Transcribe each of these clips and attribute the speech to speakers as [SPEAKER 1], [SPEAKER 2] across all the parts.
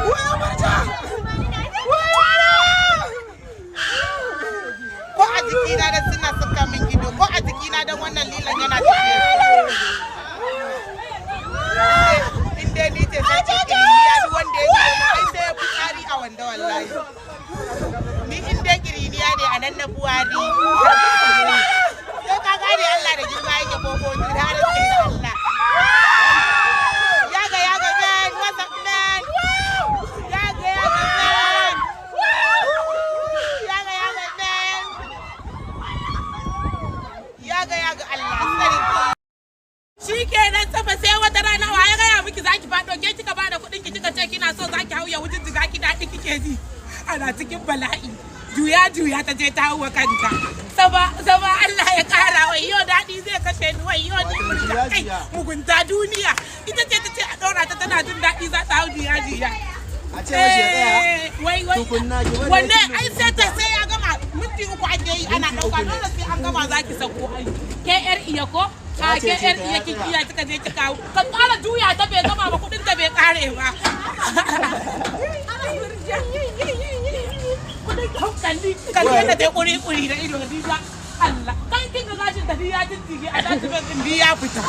[SPEAKER 1] Wai murja. Ko a jikina da suna saka min ido, ko a jikina don wannan lilan yana tafiya. In dai ni ce sai kiriniya, duk wanda ya ce ai sai ya fitsari a wanda wallahi. Ni in dai kiriniya ne a nan na buwari. Sai ka gane Allah da girma yake koko ni da har sai da Allah. Yaga yaga man, what's up man? Yaga yaga man. Yaga yaga man. Yaga yaga, Allah sarki.
[SPEAKER 2] Shi kenan Safa, sai wata rana. Wa ya gaya miki zaki faɗo? Ke kika bada kuɗin ki, kika ce kina so zaki hau ya wujin jiga ki, daɗi kike ji. Ana cikin bala'i. Juya juya ta je ta hauwa kanta. Saba saba, Allah ya ƙara, wayyo daɗi zai kashe ni, wayyo ni murja kai mugunta duniya. Ita ce ta ce a ɗora ta, tana jin daɗi za ta hau juya juya.
[SPEAKER 3] A ce mashi ya tsaya.
[SPEAKER 2] Eh, wai wai.
[SPEAKER 3] Tukunna ki bari
[SPEAKER 2] Wanne
[SPEAKER 3] ya cinye.
[SPEAKER 2] Ai sai ta sai ya gama, minti 3 ake yi ana ɗauka, dole sai an gama zaki sako ai. Ke yar iya ko? A ke yar iya kin iya kika je kika hau. Kan ƙara juya ta bai gama ba, kuɗin ta bai ƙare ba. Kuɗin kalli kalli yadda ta yi ƙuri ƙuri da ido da Allah. Kan kin ga gashin tafi ya jijjige a tashin ɗin ya fita.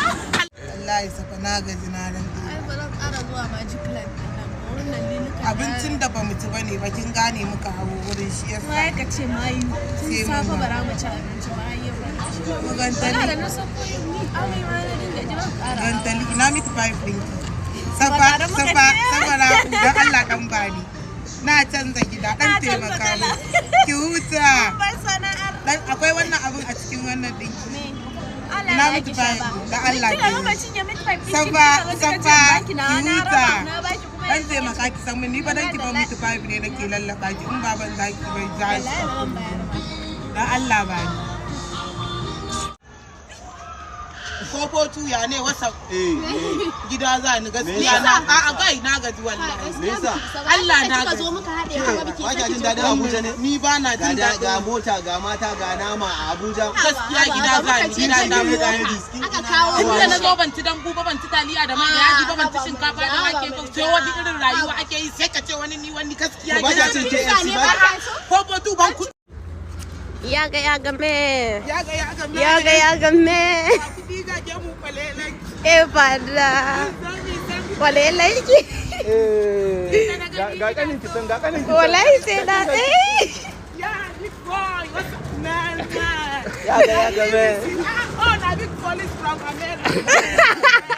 [SPEAKER 1] Wallahi Safa, na gaji, na rantse.
[SPEAKER 4] Ai ba zan ƙara zuwa Magic Land ɗin nan ba. Wannan lilukan.
[SPEAKER 1] Abincin da bamu ci bane ba, kin gane, muka hawo wurin shi
[SPEAKER 4] Kuma
[SPEAKER 1] yasa.
[SPEAKER 4] ya ka ce mayu. Tun
[SPEAKER 1] Sai
[SPEAKER 4] safe
[SPEAKER 1] mun
[SPEAKER 4] bara mu ci abinci ba har yau ba.
[SPEAKER 1] Gantali.
[SPEAKER 4] Wala da na sauko yau ni amai ma na dinga ji, ban ƙara.
[SPEAKER 1] Gantali, ina meat pie ɗinki? Safa
[SPEAKER 4] Ba tare muka
[SPEAKER 1] Safa
[SPEAKER 4] ci.
[SPEAKER 1] Safa na dan Allah dan bani. Na canza gida, dan
[SPEAKER 4] Na canza
[SPEAKER 1] taimaka
[SPEAKER 4] kala.
[SPEAKER 1] min. Ki huta.
[SPEAKER 4] Bar sana'ar.
[SPEAKER 1] Dan akwai wannan abun a cikin wannan ɗinki.
[SPEAKER 4] Me? Allah
[SPEAKER 1] Ina
[SPEAKER 4] ya
[SPEAKER 1] meat
[SPEAKER 4] ki
[SPEAKER 1] pie
[SPEAKER 4] sha ba.
[SPEAKER 1] da Allah
[SPEAKER 4] Kina
[SPEAKER 1] ki.
[SPEAKER 4] gama cinye meat pie ɗin ki,
[SPEAKER 1] Safa
[SPEAKER 4] kika zo kika ce
[SPEAKER 1] Safa,
[SPEAKER 4] baki
[SPEAKER 1] ki
[SPEAKER 4] na na
[SPEAKER 1] huta.
[SPEAKER 4] raba na baki kuma
[SPEAKER 1] Dan
[SPEAKER 4] yanzu
[SPEAKER 1] taimaka ki san min, ni ba dan ki ban meat pie ne nake lallaba ki, in baban zaki bai zaki.
[SPEAKER 4] Wallahi ba zan bayar ba.
[SPEAKER 1] Dan Allah ba ni. Ko tuya ne wasa gida za ni gaskiya na a gai na gaji wallahi.
[SPEAKER 3] Me yasa?
[SPEAKER 2] Allah na
[SPEAKER 4] kika
[SPEAKER 2] gaji.
[SPEAKER 4] zo muka haɗe kuma biki
[SPEAKER 3] Ba kya
[SPEAKER 4] saki
[SPEAKER 3] jin daɗin Abuja ne?
[SPEAKER 1] Ni ba na
[SPEAKER 3] Ga
[SPEAKER 1] jin
[SPEAKER 3] ga
[SPEAKER 1] daɗin.
[SPEAKER 3] mota, ga mata, ga nama a Abuja.
[SPEAKER 2] Gaskiya gida za ni, gida na mu
[SPEAKER 4] Aka kawo
[SPEAKER 2] Tun da na zo ban ci dambu ba, ban ci taliya da mai da yaji ba, ban ci shinkafa da wake ba, sai wani irin rayuwa ake yi,
[SPEAKER 1] Sai ka ce wani ni wani gaskiya.
[SPEAKER 3] To ba kya cin KFC ba?
[SPEAKER 1] Ko botu ban ku.
[SPEAKER 5] Yaga yaga me.
[SPEAKER 1] Yaga yaga me.
[SPEAKER 5] Yaga yaga me.
[SPEAKER 1] Kudi ga ke mu kwalelan.
[SPEAKER 5] Eh fada. Kwalelan ki.
[SPEAKER 6] Ga kanin ki san, ga kanin ki.
[SPEAKER 5] Wallahi sai na eh.
[SPEAKER 2] Yeah, big boy, what's up, man, man?
[SPEAKER 3] Yaga yaga me.
[SPEAKER 2] Oh, na big police from America.